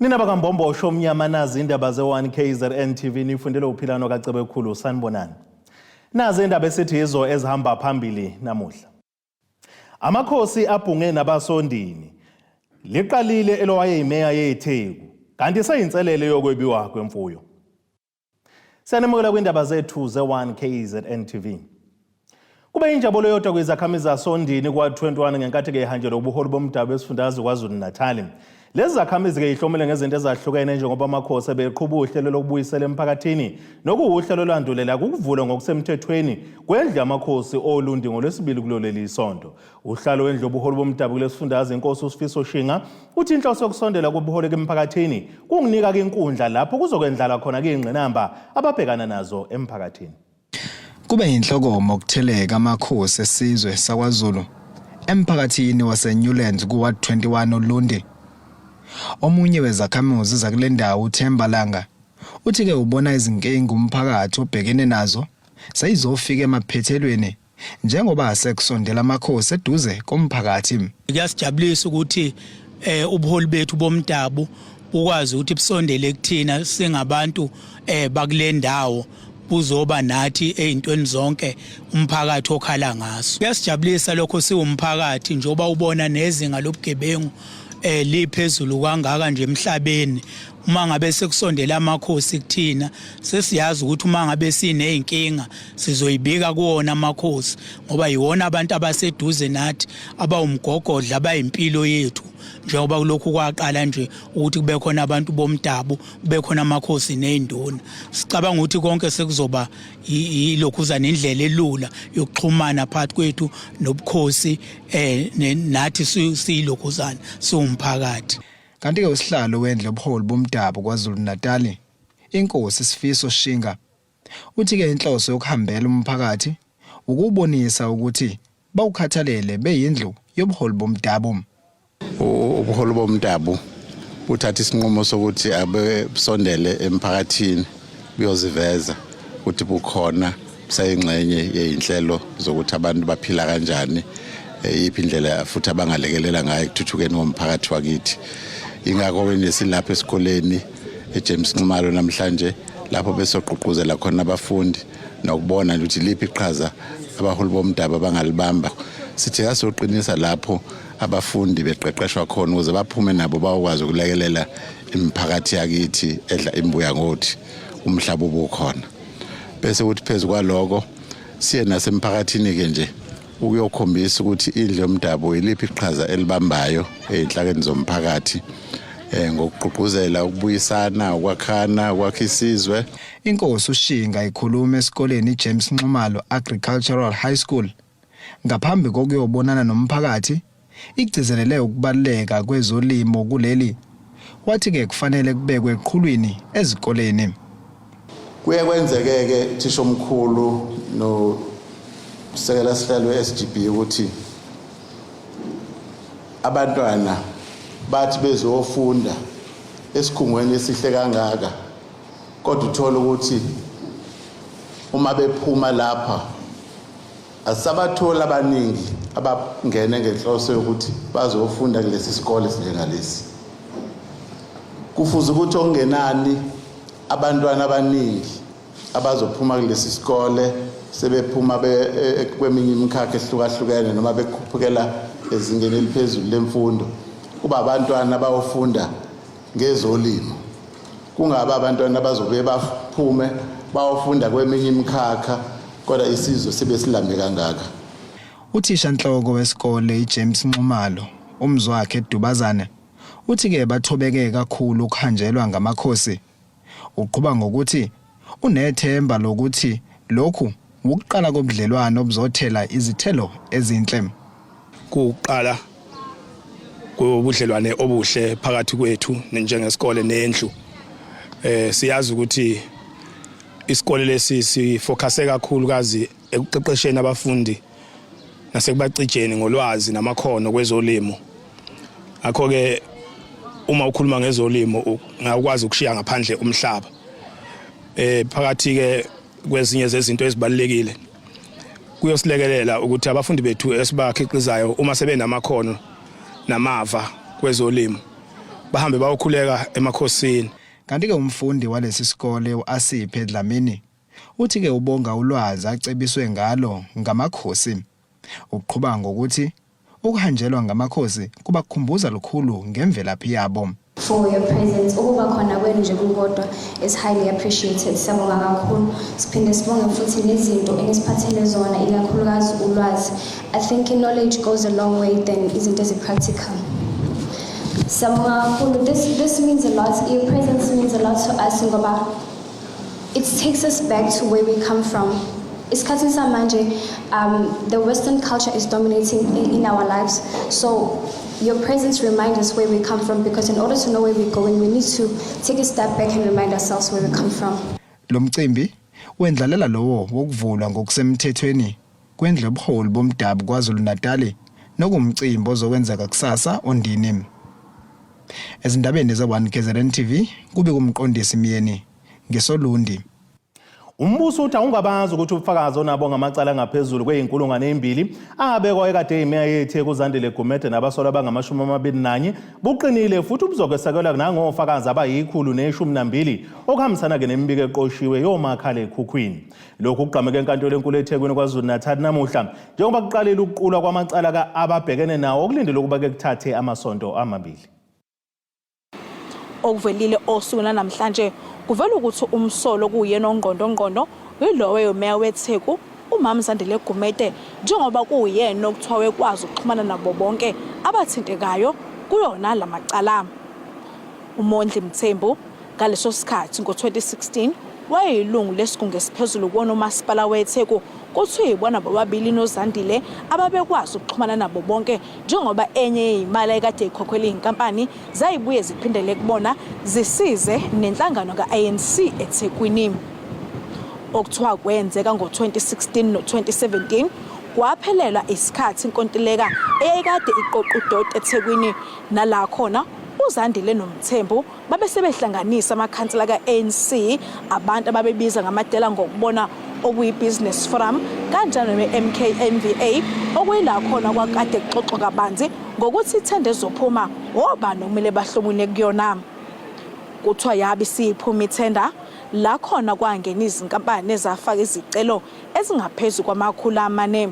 Nina bakambombosho omnyama nazi indaba ze-1 KZN TV nifundele uphilano kaCebekhulu sanibonani. Nazi indaba esithi yizo ezihamba phambili namuhla. Amakhosi abhunge nabasondini. Liqalile elowayeyimeya yeTheku kanti seyinselele yokwebiwa kwemfuyo. Siyanamukela kwindaba zethu ze-1 KZN TV. Kube injabulo yodwa kwizakhamizi zasondini kwa-21 ngenkathi ke ihanjelwe ubuholi bomdabu esifundazwe KwaZulu-Natal. Lezi zakhamizi ke ihlomule ngezinto ezahlukene njengoba amakhosi ebeqhuba uhlelo lokubuyisela emphakathini nokuwuhlelo olwandulela kukuvulwa ngokusemthethweni kwendlu yamakhosi oLundi ngoLwesibili kulo leli sonto. Uhlalo wendlu yobuholi bomdabu kulesifundazwe inkosi uSifiso Shinga uthi inhloso yokusondela kobuholi emphakathini kungunika inkundla lapho kuzokwendlala khona kuyingqinamba ababhekana nazo emphakathini. Kube yinhlokomo ukutheleka amakhosi esizwe sakwaZulu emphakathini waseNewlands kuWard 21 oLundi. Omunye wezakhamuzi zakule ndawo uThemba Langa uthi-ke ubona izinkinga umphakathi obhekene nazo seyizofika emaphethelweni njengoba sekusondela amakhosi eduze komphakathi. Kuyasijabulisa ukuthi ubuholi bethu bomdabu bukwazi ukuthi busondele kuthina singabantu bakule ndawo buzoba nathi ezintweni zonke umphakathi okhala ngaso. Kuyasijabulisa lokho siwumphakathi njengoba ubona nezinga lobugebengu liphezulu kangaka nje emhlabeni. Uma ngabe sekusondela amakhosi kuthina sesiyazi ukuthi uma ngabe sinezinkinga sizoyibika kuwona amakhosi ngoba yiwona abantu abaseduze nathi abawumgogodla abayimpilo yethu njengoba kulokhu kwaqala nje ukuthi kube khona abantu bomdabu kube khona amakhosi nezinduna. Sicabanga ukuthi konke sekuzoba yilokhuza nendlela elula yokuxhumana phakathi kwethu nobukhosi nathi siyilokhuzana siwumphakathi. Kanti-ke usihlalo wendlu yobuholi bomdabu KwaZulu-Natali, Inkosi Sifiso Shinga, uthi-ke inhloso yokuhambela umphakathi ukuwubonisa ukuthi bawukhathalele beyindlu yobuholi bomdabu. Ubuholi bomdabu buthatha isinqumo sokuthi abesondele emphakathini buyoziveza ukuthi bukhona busayingxenye yey'nhlelo zokuthi abantu baphila kanjani, iyiphi indlela futhi abangalekelela ngayo ekuthuthukeni komphakathi wakithi. Ingakho-ke nje silapha esikoleni eJames Nxumalo namhlanje lapho besogqugquzela khona abafundi nokubona nje ukuthi liphi iqhaza abaholi bomdabu abangalibamba. Sithi kasoqinisa lapho abafundi beqeqeshwa khona ukuze baphume nabo bayokwazi ukulekelela imiphakathi yakithi edla imbuya ngothi umhlaba ubukhona. Bese kuthi phezu kwaloko siye nasemphakathini-ke nje ukuyokhombisa ukuthi indlu yomdabu iliphi iqhaza elibambayo ey'nhlakeni zomphakathi ngokugqugquzela ukubuyisana, ukwakhana, ukwakha isizwe. Inkosi uShinga ikhuluma esikoleni iJames Nxumalo Agricultural High School ngaphambi kokuyobonana nomphakathi igcizelele ukubaluleka kwezolimo kuleli wathi-ke kufanele kubekwe eqhulwini ezikoleni. Kuye kwenzeke-ke thisha omkhulu nosekela sihlalo we-SGB ukuthi abantwana bathi bezofunda esikhungweni esihle kangaka kodwa uthola ukuthi uma bephuma lapha asisabatholi abaningi abangene ngenhloso yokuthi bazofunda kulesi sikole esinjengalesi. Kufuze ukuthi okungenani abantwana abaningi abazophuma kulesi sikole sebephuma kweminye imikhakha ehlukahlukene noma bekhuphukela ezingeni eliphezulu lemfundo kuba abantwana abayofunda ngezolimo, kungabi abantwana abazobuye baphume bayofunda kweminye imikhakha kodwa isizwe sibe silambe kangaka. Uthishanhloko wesikole iJames Nxumalo, uMzwakhe Dubazane, uthi-ke bathobeke kakhulu ukuhanjelwa ngamakhosi. Uqhuba ngokuthi unethemba lokuthi lokhu wukuqala kobudlelwano obuzothela izithelo ezinhle. Kuwukuqala kobudlelwane obuhle phakathi kwethu njengesikole nendlu. Siyazi ukuthi isikole lesi sifocuse kakhulukazi ekuqeqesheni abafundi nasekubacijeni ngolwazi namakhono kwezolimo. Ngakho-ke uma ukhuluma ngezolimo ungakwazi ukushiya ngaphandle umhlaba. Phakathi-ke kwezinye zezinto ezibalulekile kuyosilekelela ukuthi abafundi bethu esibakhiqizayo uma sebenamakhono namava kwezolimo Bahambe bayokhuleka emakhosini. Kanti-ke umfundi walesi sikole u-Asiphe Dlamini uthi-ke ubonga ulwazi acebiswe ngalo ngamakhosi. Uqhuba ngokuthi ukuhanjelwa ngamakhosi kubakhumbuza lukhulu ngemvelaphi yabo. For your presence, ukuba khona kwenu nje kukodwa is highly appreciated. Siyabonga kakhulu. Siphinde sibonge futhi nezinto enisiphathele zona, ikakhulukazi ulwazi. I think knowledge goes a long way than izinto ezi-practical. Siyabonga kakhulu. This means a lot. Your presence means a lot to us ngoba it takes us back to where we come from. Isikhathini samanje, the Western culture is dominating in our lives. So your presence reminds us where we come from, because in order to know where we're going, we need to take a step back and remind ourselves where we come from. Lo mcimbi wendlalela lowo wokuvulwa ngokusemthethweni kwendlu yobuholi bomdabu KwaZulu-Natal, nokumcimbi ozokwenzeka kusasa oNdini. Ezindabeni ze-1 KZN TV kube kumqondisi Myeni ngeSolundi. Umbuso uthi awungabazi ukuthi ubufakazi onabo ngamacala angaphezulu kweyinkulungwane ezimbili abekwa ekade imeya yeTheku uZandile Gumede nabasolwa abangama-21 buqinile futhi buzokwesekelwa nangofakazi abayi-112, okuhambisana-ke nemibiko eqoshiwe yomakhalekhukhwini. Lokhu kugqameke enkantolo enkulu eThekwini KwaZulu-Natal namuhla njengoba kuqalile ukuqulwa kwamacala ababhekene nawo, okulindelwe ukuba-ke kuthathe amasonto amabili. Okuvelile osukwini namhlanje, kuvela ukuthi umsolo kuyena ongqondongqondo yilowo yomeya weTheku uMama Zandile Gumede, njengoba kuyena okuthiwa wekwazi ukuxhumana nabo bonke abathintekayo kuyona lamacala. UMondli Mthembu ngaleso sikhathi ngo-2016 wayeyilungu lesigungu esiphezulu kuwona umasipala weTheku. Kuthiwa yibona bobabili noZandile ababekwazi ukuxhumana nabo bonke, njengoba enye yeyimali ayikade ikhokhwele iy'nkampani zayibuye ziphindele kubona, zisize nenhlangano ka-ANC eThekwini. Okuthiwa kwenzeka ngo-2016 no-2017, kwaphelelwa isikhathi inkontileka eyayikade iqoqa udoti eThekwini, nala khona uZandile noMthembu babe sebehlanganisa amakhansela ka-ANC, abantu ababebiza ngamadela ngokubona okuyi-business forum, kanjalo ne-MKMVA, okuyila khona kwakade kuxoxwa kabanzi ngokuthi ithenda ezophuma obani okumele bahlomule kuyona. Kuthiwa yabe isiyiphuma ithenda, la khona kwangena izinkampani ezafaka izicelo ezingaphezu kwama-400.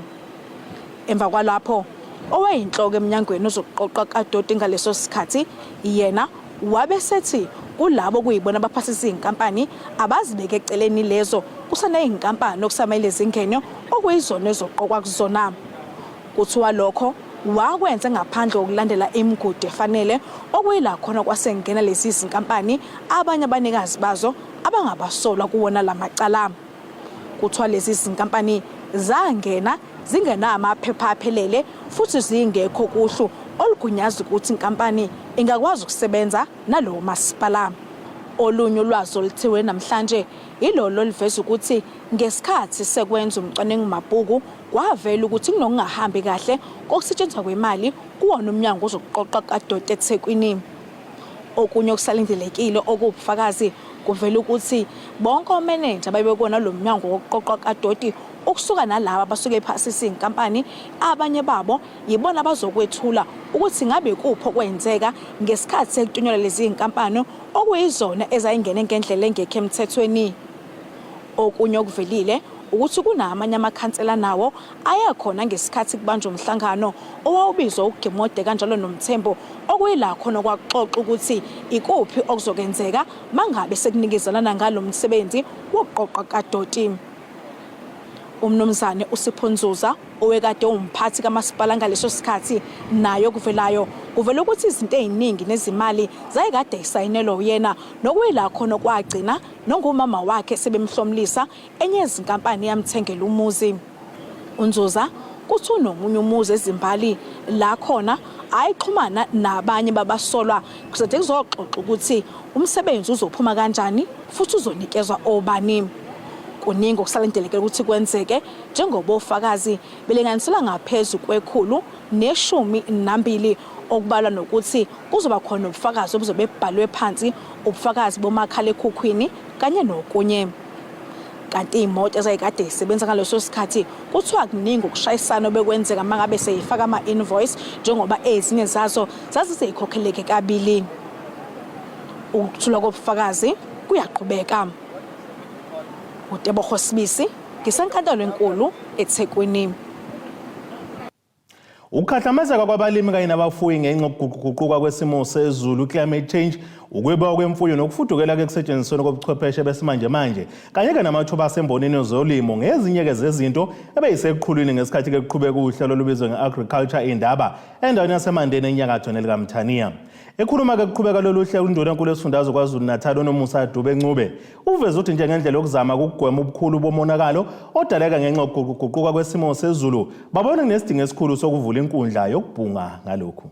Emva kwalapho, owayinhloko eminyangweni ozokuqoqa kadoti ngaleso sikhathi yena wabe sethi kulabo kuyibona abaphasisa iy'nkampani abazibeke eceleni lezo, kusaney'nkampani okusamele zingene okuyizona ezoqokwa kuzona. Kuthiwa lokho wakwenza ngaphandle kokulandela imigudu efanele, okuyila khona kwasengena lezi zinkampani abanye abanikazi bazo abangabasolwa kuwona lamacala. Kuthiwa lezi zinkampani zangena zingenawo amaphepha aphelele futhi zingekho kuhlu olugunyaza ukuthi inkampani ingakwazi ukusebenza nalowo masipala. Olunye ulwazi oluthiwe namhlanje yilolo oluveza ukuthi ngesikhathi sekwenza umcwaningo mabhuku kwavela ukuthi kunokungahambi kahle kokusetshenziswa kwemali kuwona umnyango ozokuqoqa kadoti eThekwini. Okunye okusalindelekile okuwubufakazi, kuvela ukuthi bonke omenenja ababekona lo mnyango wokuqoqwa kadoti, ukusuka nalaba abasuke bephasisa iy'nkampani, abanye babo yibona abazokwethula ukuthi ngabe kuphi okwenzeka ngesikhathi sekutunyelwa lezi iy'nkampani okuyizona ezayingene ngendlela engekho emthethweni. Okunye okuvelile ukuthi kunamanye amakhansela nawo ayekhona ngesikhathi kubanjwa umhlangano owawubizwa uGimode kanjalo noMthembu, okuyila khona kwakuxoxa ukuthi ikuphi okuzokwenzeka mangabe sekunikezelana ngalo msebenzi wokuqoqa kadoti. Umnumzane uSipho Nzuza, owekade umphathi kamasipala ngaleso sikhathi, naye okuvelayo kuvela ukuthi izinto eziningi nezimali zayekade isayinelwa uyena, nokuyila khona kwagcina nongumama wakhe sebemhlomlisa enye yezinkampani yamthengela umuzi. UNzuza kuthi unomunye umuzi eZimbali la khona ayixhumana nabanye babasolwa kusade kuzoxoxa ukuthi umsebenzi uzophuma kanjani futhi uzonikezwa obani. Kuningi okusalindeleke ukuthi kwenzeke njengoba ofakazi belinganiselwa ngaphezu kwe-112, okubalwa nokuthi kuzoba khona ubufakazi obuzobe bubhalwe phansi, ubufakazi bomakhalekhukhwini kanye nokunye. Kanti iy'moto ezayikade zisebenza ngaleso sikhathi kuthiwa kuningi ukushayisana obekwenzeka mangabe seyifaka ama-invoice, njengoba ezinye zazo zazizeyikhokheleke kabili. Ukuthulwa kobufakazi kuyaqhubeka. UTebogo Sibisi ngisenkantolo enkulu eThekwini. Ukukhahlamezeka kwabalimi kanye nabafuyi ngenxa yokuguquguquka kwesimo sezulu, climate change, ukwebiwa kwemfuyo nokufudukela ekusetshenzisweni kobuchwepheshe besimanjemanje kanye-ke namathuba asembonini yezolimo ngezinye-ke zezinto ebeyiseqhulwini ngesikhathi-ke kuqhubeka uhlelo olubizwa nge-Agriculture Indaba endaweni yaseMandeni enyakatho nelikaMthaniya. Ekhuluma-ke kuqhubeka lolu hlelo uNdunankulu wesifundazwe KwaZulu-Natal uNomusa Dube Ncube uveze ukuthi njengendlela yokuzama ukugwema ubukhulu bomonakalo odaleka ngenxa yokuguquguquka kwesimo sezulu babona kunesidingo esikhulu sokuvula inkundla yokubhunga ngalokhu.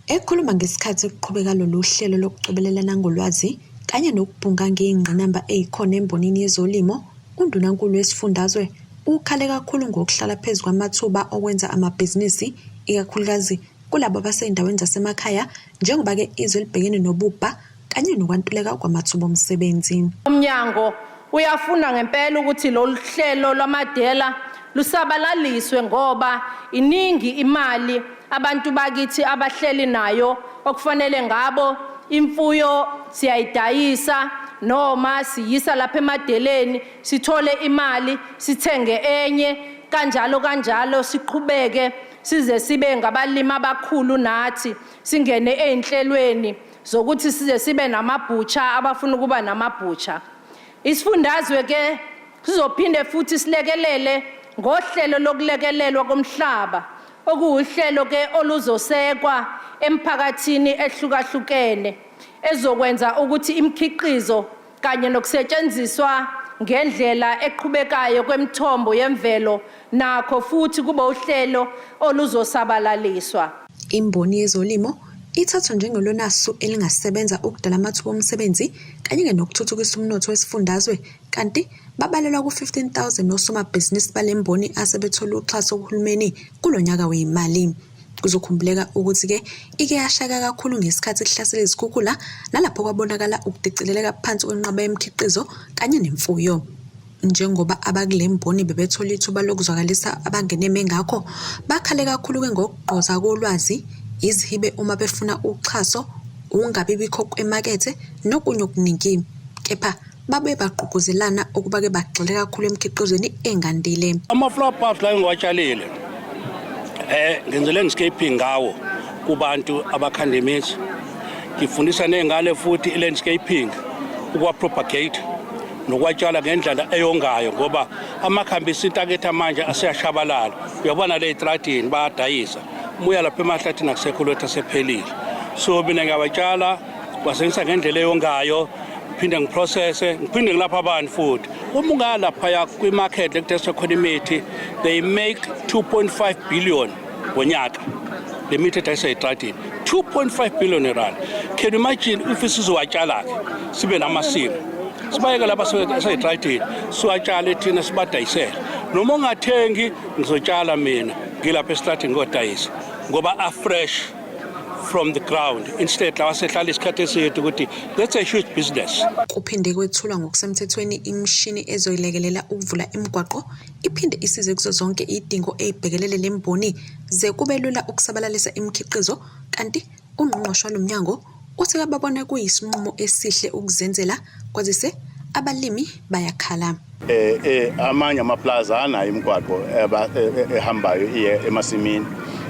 Ekhuluma ngesikhathi kuqhubeka lolu hlelo lokucobelelana ngolwazi kanye nokubhunga ngey'ngqinamba ey'khona embonini yezolimo, uNdunankulu wesifundazwe ukhale kakhulu ngokuhlala phezu kwamathuba okwenza amabhizinisi, ikakhulukazi kulabo abasey'ndaweni zasemakhaya njengoba-ke izwe libhekene nobubha kanye nokwantuleka kwamathuba omsebenzi. Umnyango uyafuna ngempela ukuthi lolu hlelo lwamadela lusabalaliswe ngoba iningi imali abantu bakithi abahleli nayo okufanele ngabo imfuyo siyayidayisa noma siyisa lapha emadeleni sithole imali sithenge enye kanjalo kanjalo siqhubeke size sibe ngabalimi abakhulu nathi singene ey'nhlelweni zokuthi size sibe namabhutsha abafuna ukuba namabhutsha. Isifundazwe ke sizophinde futhi silekelele ngohlelo lokulekelelwa komhlaba okuwuhlelo ke oluzosekwa emphakathini ehlukahlukene ezokwenza ukuthi imikhiqizo kanye nokusetshenziswa ngendlela eqhubekayo kwemithombo yemvelo nakho futhi kube uhlelo oluzosabalaliswa. Imboni yezolimo ithathwa njengelona su elingasebenza ukudala amathuba omsebenzi kanye-ke nokuthuthukisa umnotho wesifundazwe kanti babalelwa ku-15,000 osomabhizinisi bale mboni asebethole uxhaso kuhulumeni kulo nyaka weyimali. Kuzokhumbuleka ukuthi-ke ike yashaka kakhulu ngesikhathi kuhlasela izikhukhula nalapho kwabonakala ukudicileleka phansi kwenqwaba yemikhiqizo kanye nemfuyo. Njengoba abakule mboni bebethola ithuba lokuzwakalisa abangeneme ngakho, bakhale kakhulu-ke ngokugqoza kolwazi, izihibe uma befuna uxhaso, ukungabi bikho kwemakethe nokunye okuningi. Kepha babuye bagqugquzelana ukuba-ke bagxile kakhulu emikhiqizweni engandile. Ama-flower bulbs la engiwatshalile ngenze landscaping ngawo kubantu abakhanda imizi. Ngifundisa ney'ngane futhi i-landscaping ukuwa-propagate nokuwatshala ngendlela eyongayo ngoba amakhambi esintu akithi manje aseyashabalala. Uyabona le ey'tradini bayadayisa, uma uya lapha emahlathini akusekho lutho asephelile. So mina ngiyawatshala, ngiwasebenzisa ngendlela eyongayo, ngiphinde ngiprocesse, ngiphinde ngilapha abantu futhi. Uma ungaya laphaya kwi-market lekudayiswa khona imithi, they make 2.5 billion ngonyaka. Le mithi edayiswa ey'tradini, 2.5 billion rand. Can you imagine if sizowatshala-ke sibe namasimu sibayeke laba asey'tradini siwatshale thina sibadayisele. Noma ungathengi ngizotshala mina ngilapha esitradini ngodayisa ngoba afresh from the ground instead lawa sehlala isikhathi eside ukuthi that's a huge business. Kuphinde kwethulwa ngokusemthethweni imishini ezoyilekelela ukuvula imigwaqo iphinde isize kuzo zonke izidingo ezibhekelele le mboni ze kube lula ukusabalalisa imikhiqizo kanti ungqongqoshe walo mnyango uthi kababona kuyisinqumo esihle ukuzenzela kwazise abalimi bayakhala. Amanye amaplaza anayo imigwaqo ehambayo iye emasimini.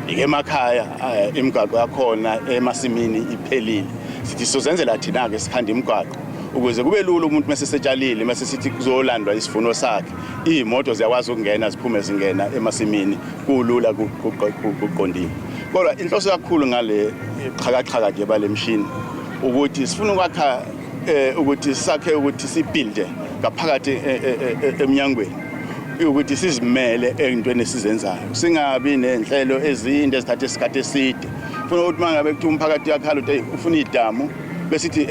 Ike emakhaya imigwaqo yakhona emasimini iphelile. Sithi sizenzela thina-ke sikhanda imigwaqo ukuze kube lula umuntu mase setshalile mase sithi kuzolandwa isivuno sakhe, iy'moto ziyakwazi ukungena ziphume zingena emasimini kulula kuqondile. Kodwa inhloso kakhulu ngale xhakaxhaka nje bale mshini ukuthi sifuna ukwakha ukuthi sakhe ukuthi sibuilde ngaphakathi emnyangweni ukuthi sizimele ey'ntweni esizenzayo, singabi ney'nhlelo ezinde ezithatha isikhathi eside. Funa ukuthi uma ngabe kuthiwa umphakathi uyakhala ukuthi ufuna idamu, besithi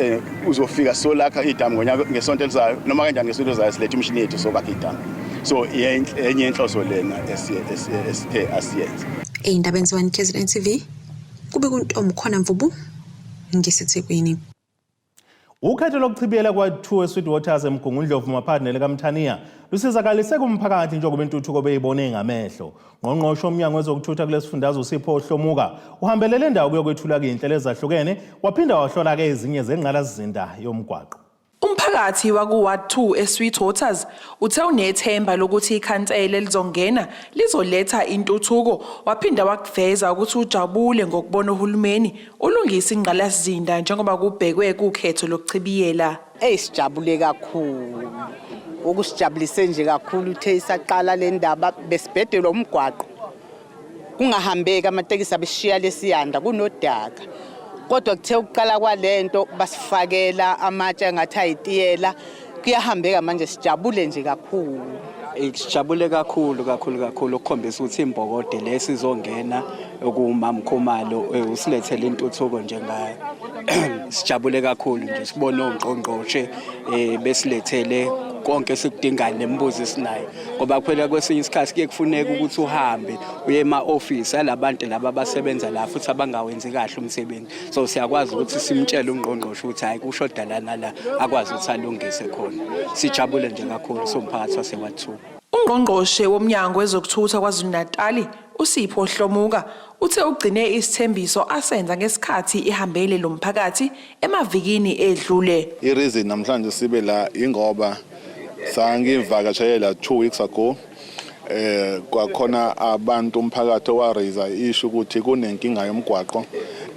uzofika solakha idamu ngonyaka ngesonto elizayo noma kanjani ngesonto elizayo silethe imishini yethu sokwakha idamu. So enye inhloso lena esithe asiyenze. Ey'ndabeni ze-1 KZN TV kube kuNtombi Khona Mvubu ngiseThekwini. Ukhetho lokuchibiyela kwa-2 eSweetwaters eMgungundlovu maphakathi nelikaMthaniya lusizakalise kumphakathi njengoba intuthuko beyibone ngamehlo. Ngqongqoshe womnyango wezokuthutha kulesifundazwe uSipho Hlomuka uhambelele indawo kuyokwethula izinhlelo ezahlukene waphinda wahlola-ke ezinye zengqalasizinda yomgwaqo. Umphakathi waku-Ward 2 eSweetwaters uthe unethemba lokuthi ikhansela elizongena lizoletha intuthuko, waphinda wakuveza ukuthi ujabule ngokubona uhulumeni ulungisa ingqalasizinda njengoba kubhekwe kukhetho lokuchibiyela. Eyi, sijabule kakhulu, okusijabulise nje kakhulu uthe isaqala le ndaba besibhedelwa umgwaqo, kungahambeki, amatekisi abeshiya lesiyanda kunodaka, kodwa kuthe ukuqala kwalento basifakela amatshe angathi ayitiyela, kuyahambeka manje, sijabule nje kakhulu. Sijabule kakhulu kakhulu kakhulu, ukukhombisa ukuthi imbokode lesizongena okuMamKhumalo usilethele intuthuko njengayo. Sijabule kakhulu nje sibone ongqongqoshe besilethele konke esikudingayo nemibuzo esinayo, ngoba phela kwesinye isikhathi kuye kufuneka ukuthi uhambe uye ema-ofisi alabantu laba abasebenza la futhi abangawenzi kahle umsebenzi. So siyakwazi ukuthi simtshele ungqongqoshe ukuthi hhayi, kushoda lana la, akwazi ukuthi alungise khona. Sijabule nje kakhulu somphakathi wase-Ward 2. Ungqongqoshe womnyango wezokuthutha KwaZulu-Natali uSipho Hlomuka uthe ugcine isithembiso asenza ngesikhathi ihambele lo mphakathi emavikini edlule. I-reason namhlanje sibe la ingoba sangivakashela 2 weeks ago, kwakhona abantu, umphakathi owa-raise issue ukuthi kunenkinga yomgwaqo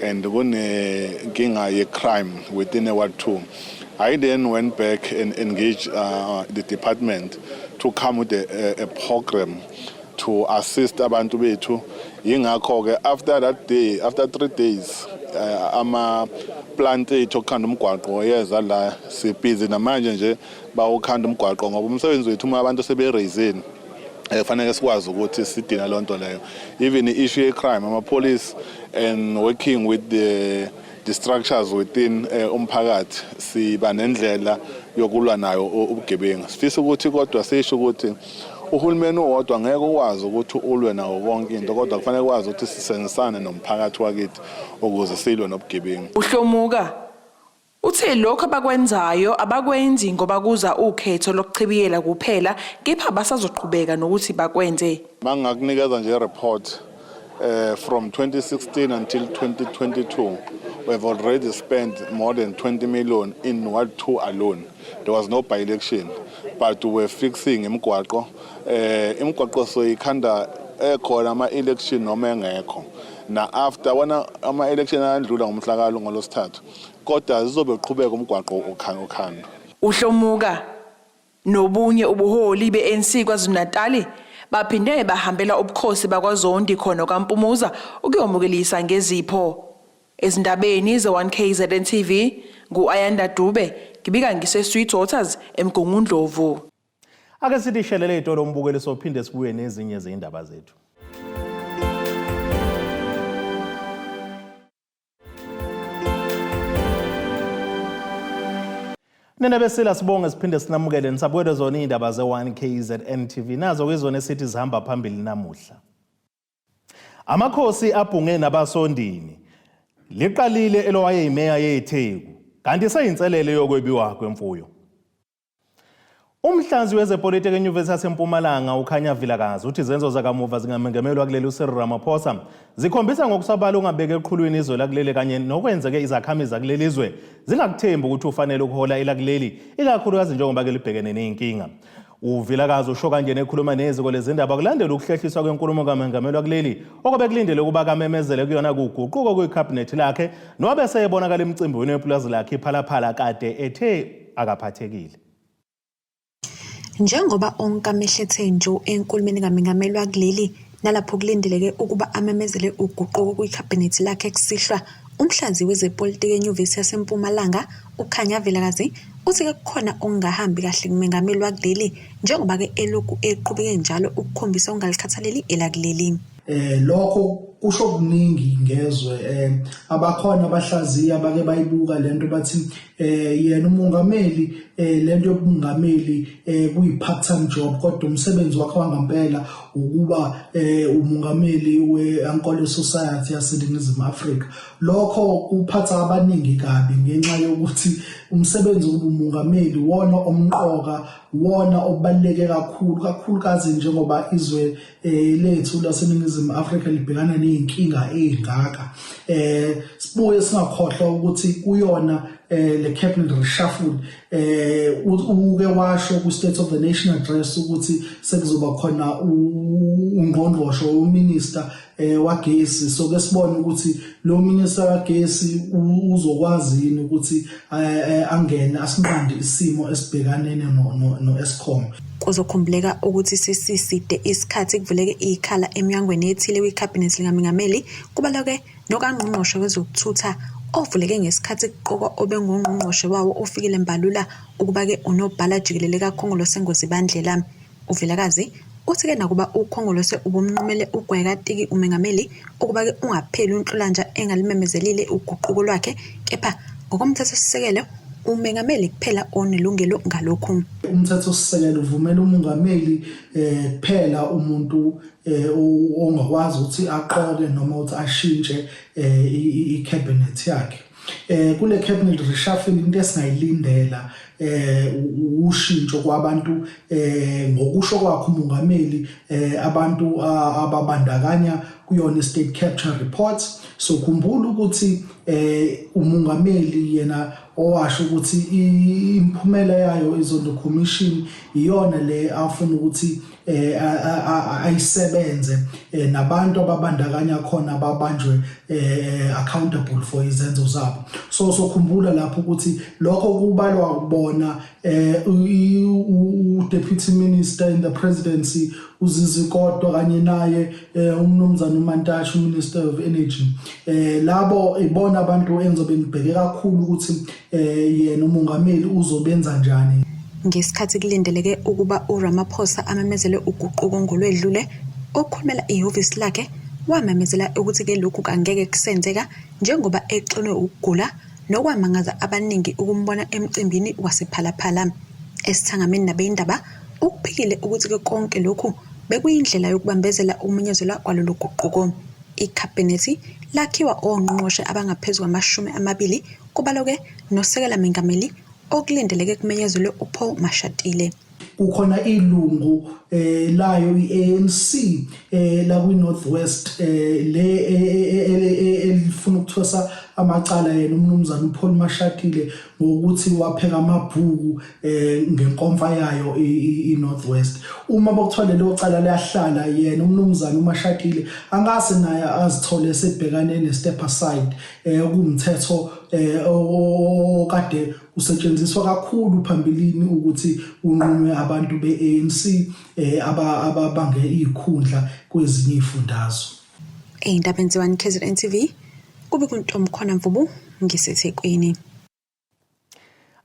and kunenkinga ye-crime within a Ward 2. I then went back and engaged the department to come with a program to assist abantu bethu. Yingakho ke after that day, after 3 days, ama plant ethu okukhanda umgwaqo yeza la, sibhizi namanje nje bawukhanda umgwaqo, ngoba umsebenzi wethu uma abantu sebe-raiseni fanele sikwazi ukuthi sidina lonto leyo. Even i-issue ye-crime, ama-police and working with the structures within umphakathi, siba nendlela yokulwa nayo ubugebengu. Sifisa ukuthi kodwa sisho ukuthi uhulumeni uwodwa ngeke ukwazi ukuthi ulwe nawo konke into, kodwa kufanele kwazi ukuthi sisebenzisane nomphakathi wakithi ukuze silwe nobugebengu. Uhlomuka uthe lokho abakwenzayo abakwenzi ngoba kuza ukhetho lokuchibiyela kuphela, kepha basazoqhubeka nokuthi bakwenze. Mangakunikeza nje report, from 2016 until 2022, we have already spent more than 20 million in Ward 2 alone. There was no by-election, but we were fixing imigwaqo. Imigwaqo soyikhanda ekhona ama-election noma engekho. Na after wona ama-election andlula ngomhla kalo ngolosithathu, kodwa zizobe uqhubeka umgwaqo ukhanda. Uhlomuka nobunye ubuholi be-ANC KwaZulu-Natali baphinde bahambela ubukhosi bakwaZondi khona kwaMpumuza ukuyomukelisa ngezipho. Ezindabeni ze-1KZN TV, ngu-Ayanda Dube, ngibika ngise-Sweetwaters eMgungundlovu. Ake sithi shelele itolo umbukeli, sophinde sibuye nezinye zeyindaba zethu. Nina besila, sibonge siphinde sinamukele, nisabukele zona iy'ndaba ze-1 KZN TV. Nazo kuyizona esithi zihamba phambili namuhla. Amakhosi abhunge nabasondini. Liqalile elowayeyimeya yeTheku, kanti seyinselele yokwebiwa kwemfuyo. Umhlazi wezepolitiki eNyuvesi yaseMpumalanga uKhanya Vilakazi uthi izenzo zakamuva zingamengameli wakuleli uCyril Ramaphosa zikhombisa ngokusabala ungabeki eqhulwini izwe lakuleli, kanye nokwenzeke izakhamizi zakuleli izwe zingakuthembi ukuthi ufanele ukuhola elakuleli, ikakhulukazi njengoba ke libhekene ney'nkinga. UVilakazi usho kanjena ekhuluma neziko lezindaba kulandela ukuhlehliswa kwenkulumo kamengameli wakuleli okube kulindele ukuba kamemezele kuyona kuguquko kwikhabhinethi lakhe, nowabe seyebonakala emcimbini wepulazi lakhe iPhalaphala kade ethe akaphathekile. Njengoba onke amehlo ethe njo enkulumeni kamengameli wakuleli, nalapho kulindeleke ukuba amemezele uguquko kwikhabhinethi lakhe kusihlwa, umhlazi wezepolitiki eNyuvesi yaseMpumalanga uKhanya Vilakazi uthi-ke kukhona okungahambi kahle kumengameli wakuleli, njengoba-ke elokhu eqhubeke njalo ukukhombisa ukungalikhathaleli elakuleli. Lokho kusho kuningi ngezwe. Abakhona abahlaziya abake bayibuka lento, bathi yena umongameli, lento yobungameli kuyi part time job, kodwa umsebenzi wakhe wangampela ukuba eh umongameli weAnkole Society yaseNingizimu Afrika. Lokho kuphatha abaningi kabi ngenxa yokuthi umsebenzi wokuba umongameli wona omqoka, wona obaluleke kakhulu, kakhulukazi njengoba izwe eh, lethu laseNingizimu Afrika libhekana nezinkinga ezingaka. Eh sibuye singakhohlwa ukuthi kuyona eh le cabinet reshuffle eh uke washo ku State of the Nation address ukuthi sekuzoba khona ungqongqosho uminister eh wagesi. So ke sibone ukuthi lo minister wagesi uzokwazi yini ukuthi angene asinqande isimo esibhekanene no no Eskom. Kuzokhumbuleka ukuthi sesiside isikhathi kuvuleke ikhala emnyangweni ethile kwikhabhinethi likamengameli, kubalwa-ke nokangqongqoshe wezokuthutha ovuleke ngesikhathi kuqokwa obengungqongqoshe wawo uFikile Mbalula ukuba-ke unobhala jikelele kaKhongolose ngoZibandlela. UVilakazi uthi-ke nakuba uKhongolose ubumnqumele ugwayi katiki umengameli ukuba-ke ungapheli uNhlolanja engalimemezelile uguquko lwakhe, kepha ngokomthethosisekelo umengameli kuphela onelungelo ngalokhu. Umthethosisekelo uvumela umongameli eh kuphela umuntu eh ongakwazi ukuthi aqoke noma ukuthi ashintshe eh i-cabinet yakhe. Eh kule cabinet reshuffle into esingayilindela eh ushintsho kwabantu eh ngokusho kwakhe umongameli eh abantu ababandakanya kuyona state capture reports. So khumbula ukuthi eh umongameli yena owasho ukuthi imiphumela yayo iZondo Commission iyona le afuna ukuthi eh ayisebenze eh, nabantu ababandakanya khona babanjwe eh, accountable for izenzo zabo. So sokhumbula lapho ukuthi lokho kubalwa kubona eh u deputy minister in the presidency uZizi Kodwa kanye naye eh, umnumzana uMantashe, uminister of energy. Eh labo ibona abantu engizobe ngibheke kakhulu ukuthi eh yena umongameli uzobenza njani. Ngesikhathi kulindeleke ukuba uRamaphosa amemezele uguquko ngolwedlule, okhulumela ihhovisi lakhe wamemezela ukuthi-ke lokhu kangeke kusenzeka njengoba exinwe ukugula nokwamangaza abaningi ukumbona emcimbini wasePhalaphala. Esithangamini nabezindaba ukuphikile ukuthi-ke konke lokhu bekuyindlela yokubambezela ukumenyezelwa kwalolu guquko. Ikhabhinethi lakhiwa ongqongqoshe abangaphezu kwama-20 kubalwa-ke nosekela mengameli okulindeleke kumenyezelwe uPaul Mashatile. Kukhona ilungu eh layo iANC eh la kwi North West eh le elifuna ukuthwesa amacala yena umnumzana uPaul Mashatile ngokuthi wapheka amabhuku eh ngenkomfa yayo iNorth West. Uma bokuthiwa lelo cala liyahlala, yena umnumzana uMashatile angase naye azithole sebhekane ne step aside eh okuwumthetho eh okade usetshenziswa kakhulu phambilini ukuthi unqunywe abantu be-ANC eh ababange izikhundla kwezinye izifundazwe. Ey'ndabeni ze-1 KZN TV kube kuNtomkhona Mvubu ngiseThekwini.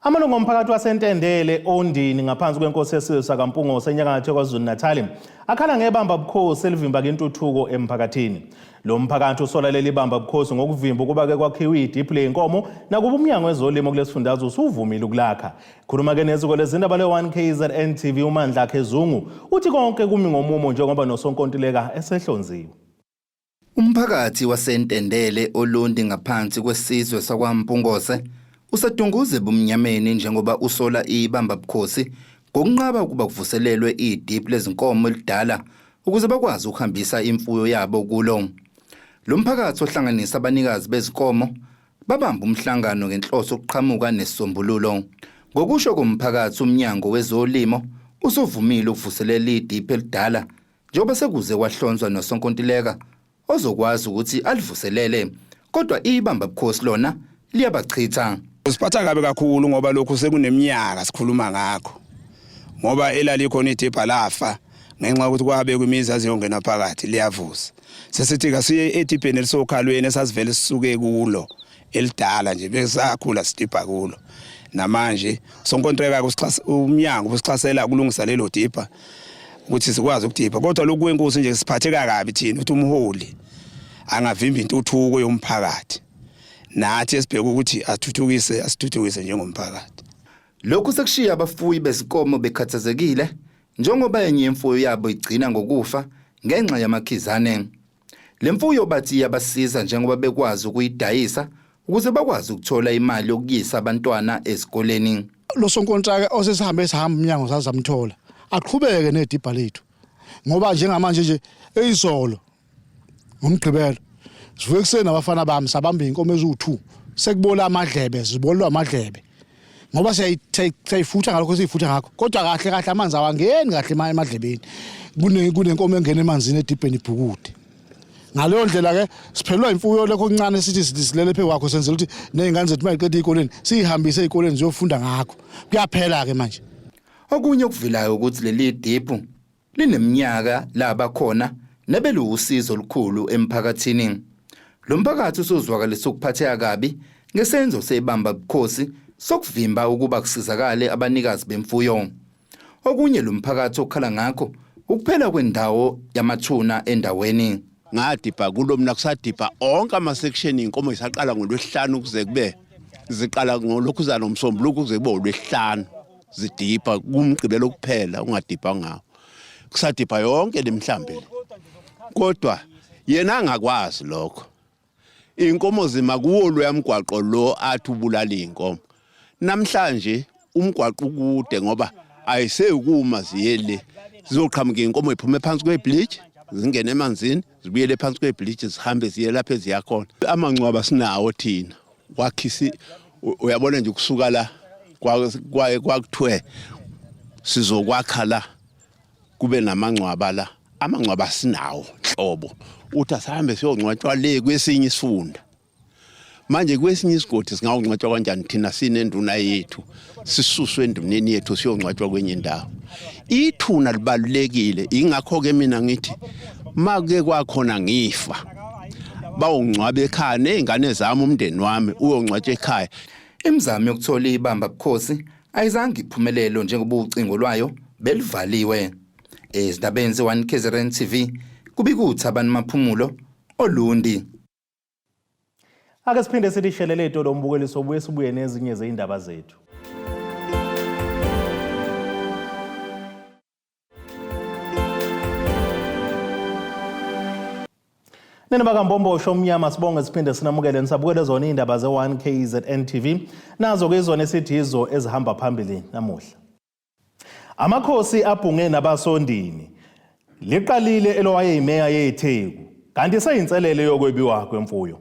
Amalungu omphakathi waseNtendele oNdini ngaphansi kwenkosi yesizwe sakaMpungose enyakatho KwaZulu-Natal akhala ngebamba bukhosi elivimba intuthuko emphakathini. Lo mphakathi usola leli bamba bukhosi ngokuvimba ukuba ke kwakhiwe idiphu leyinkomo nakuba umnyango wezolimo kulesifundazwe usuvumile ukulakha. Khuluma ke neziko lezindaba le-1 KZN TV uMandlakhe Zungu uthi konke kumi ngomumo njengoba nosonkontileka esehlonziwe. Umphakathi waseNtendele oLundi ngaphansi kwesizwe sakwaMpungose usedunguze ebumnyameni njengoba usola ibamba bukhosi ngokunqaba ukuba kuvuselelwe idiphu lezinkomo elidala ukuze bakwazi ukuhambisa imfuyo yabo kulo. Lo mphakathi ohlanganisa abanikazi bezinkomo babamba umhlangano ngenhloso yokuqhamuka nesisombululo. Ngokusho komphakathi, umnyango wezolimo usuvumile ukuvuselela idiphu elidala njengoba sekuze kwahlonzwa nosonkontileka ozokwazi ukuthi alivuselele, kodwa ibamba bukhosi lona liyabachitha. Siphatha kabi kakhulu ngoba lokhu sekuneminyaka sikhuluma ngakho, ngoba elalikhona idibha lafa ngenxa yokuthi kwabekwa imizi aziyongena phakathi liyavuza. Sesithi kasiye edibheni elisokhalweni esasivele sisuke kulo elidala nje, besakhula sidibha kulo. Namanje sonkontreka umnyango usixhasela ukulungisa lelo dibha ukuthi sikwazi ukudibha, kodwa lokhu kwenkosi nje siphatheka kabi thina ukuthi umholi angavimba intuthuko yomphakathi, nathi esibheka ukuthi athuthukise asithuthukise njengomphakathi. Lokhu sekushiya abafuyi bezinkomo bekhathazekile. njengoba enye imfuyo yabo igcina ngokufa ngenxa yamakhizane. Le mfuyo bathi iyabasiza njengoba bekwazi ukuyidayisa ukuze bakwazi ukuthola imali yokuyisa abantwana esikoleni. Lo sonkontraka osesihambe sihamba umnyango sazamthola aqhubeke nedibha lethu ngoba njengamanje nje eyizolo ngomgqibelo sivuke ekuseni abafana bami sabamba iy'nkomo eziwu-two sekubola amadlebe zibolwa amadlebe ngoba siyayifutha ngalokho siyifutha ngakho kodwa kahle kahle amanzi awangeni kahle emadlebeni kunenkomo engena emanzini edibheni ibhukude ngaleyo ndlela ke siphelelwa imfuyo lokho okuncane sithi silele phe kwakho senzela ukuthi nezingane zethu mayiqeda ey'koleni siyihambise ey'koleni ziyofunda ngakho kuyaphela-ke manje. Okunye okuvelayo ukuthi leli diphu lineminyaka laba khona nebeluwusizo olukhulu emphakathini. Lo mphakathi usuzwakalisa ukuphatheka kabi ngesenzo sebamba bukhosi sokuvimba ukuba kusizakale abanikazi bemfuyo. Okunye lo mphakathi okhala ngakho ukuphela kwendawo yamathuna endaweni. Ngadibha kulo mina kusadibha onke ama-section iy'nkomo zisaqala ngolwesihlanu kuze kube ziqala ngolokhuzana ngomsombuluko kuze kube olwesihlanu zidibha kumgqibelo kuphela ungadibha ngawo kusadibha yonke lemhlambi le kodwa yena angakwazi lokho inkomo zima kuwo loya mgwaqo lo athi ubulala inkomo namhlanje umgwaqo ukude ngoba ayiseyukuma ziye le zizoqhamuka inkomo iphume phansi kwebridge zingene emanzini zibuyele phansi kwebridge zihambe ziye lapho eziyakhona amangcwaba sinawo thina wakhisi uyabona nje kusuka la kwaye kwakuthiwe sizokwakha la kube namangcwaba la amangcwaba sinawo nhlobo uthi asihambe siyongcwatshwa le kwesinye isifunda manje kwesinye isigodi singawungcwatshwa kanjani thina sinenduna yethu sisuswe enduneni yethu siyongcwatshwa kwenye indawo ithuna libalulekile ingakho-ke mina ngithi makuke kwakhona ngifa bawungcwaba ekhaya nezingane zami umndeni wami uyongcwatshwa ekhaya Imizamo yokuthola ibamba bukhosi ayizange iphumelelo njengoba ucingo lwayo beluvaliwe. Ezindabeni ze-1 KZN TV kubika uThabani Maphumulo oLundi. Ake siphinde sithi shelele itolo umbukeli sobuye sibuye nezinye zeyindaba zethu. Nina bakambombosho omnyama sibonge siphinde sinamukele nisabukele zona iy'ndaba ze-1 KZN TV nazo-ke izona esithi yizo ezihamba phambili namuhla. Amakhosi abhunge nabasondini liqalile elowayeyimeya yeTheku kanti seyinselele yokwebiwa kwemfuyo.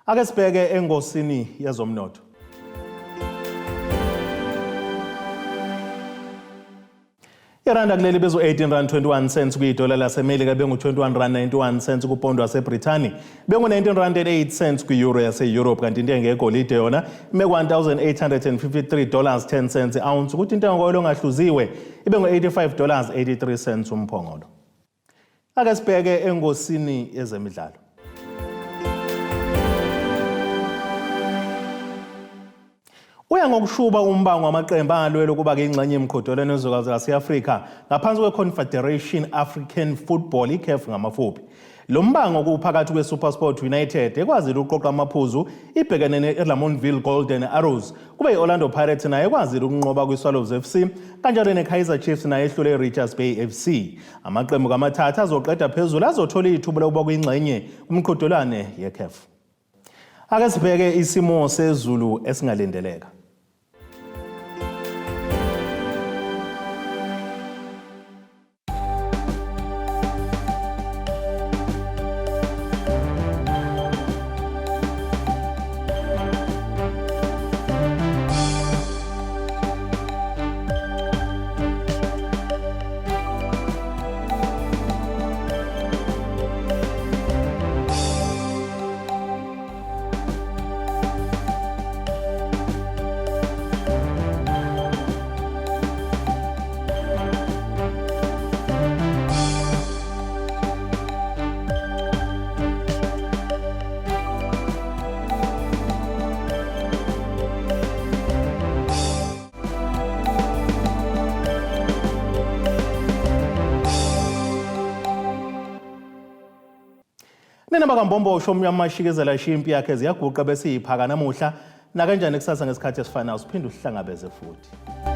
Ake sibheke engosini yezomnotho. Iranda kuleli bezu-18 rand 21 cents kwidola laseMelika bengu-21 rand 91 cents kupondo waseBrithani bengu-19 rand 8 cents kwi-euro yase-Europe kanti intengo yegolide yona ime ku-1853 dollars 10 cents i-ounce kuthi intengo koyolo ongahluziwe ibe ngu-85 dollars 83 cents umphongolo. Ake sibheke engosini yezemidlalo. Uya ngokushuba umbango wamaqembu angalwela ukuba ke ingxenye emqhudelwano wezwekazi lase-Afrika ngaphansi kwe-Confederation African Football iCAF ngamafuphi. Lo mbango kuphakathi kwe-SuperSport United ekwazile ukuqoqa amaphuzu ibhekene ne-Lamontville Golden Arrows kube i-Orlando Pirates nayo ekwazile ukunqoba kwi-Swallows FC kanjalo ne-Kaizer Chiefs nayo ehlule i-Richards Bay FC. Amaqembu kamathathu azoqeda phezulu azothola ithuba lokuba kwingxenye kumqhudelwane yeCAF. Ake sibheke isimo sezulu esingalindeleka. Nina bakambombosho omnyama ashikezela shiya impi yakhe ziyaguqa bese iphaka namuhla nakanjani kusasa ngesikhathi esifanayo siphinde usihlangabeze futhi.